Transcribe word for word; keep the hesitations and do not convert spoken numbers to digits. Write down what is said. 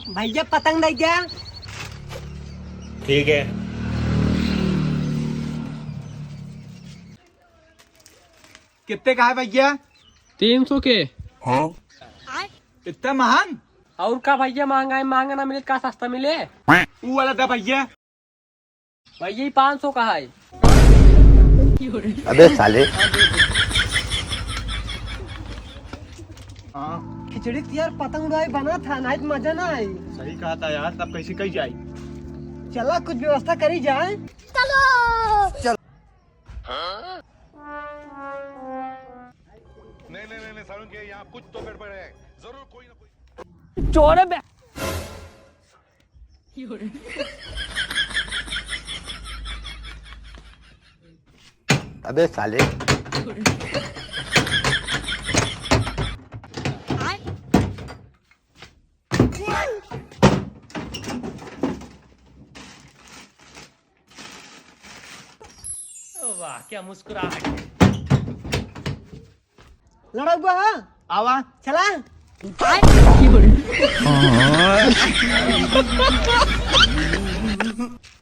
भैया, पतंग दे द्या। ठीक है। कितने का है भैया? तीन सौ के। हाँ? इतना महंग? और का भैया, महंगा है, महंगा ना मिले, का सस्ता मिले? ऊ वाला दा भैया। भैया, ये पाँच सौ का है। अबे साले। हाँ। खिचड़ी तो यार पतंग उड़ाई बना था, नहीं तो मजा ना आई। सही कहा था यार, तब कैसे कही जाए? चला, कुछ व्यवस्था करी जाए। चलो। चल। नहीं, नहीं, नहीं, नहीं, सारुण के यहाँ कुछ तो गड़बड़ है, जरूर कोई ना कोई। चोर है बे। अबे साले। वाह, क्या मुस्कुराहट है। लड़ा हुआ है? आवा। चला।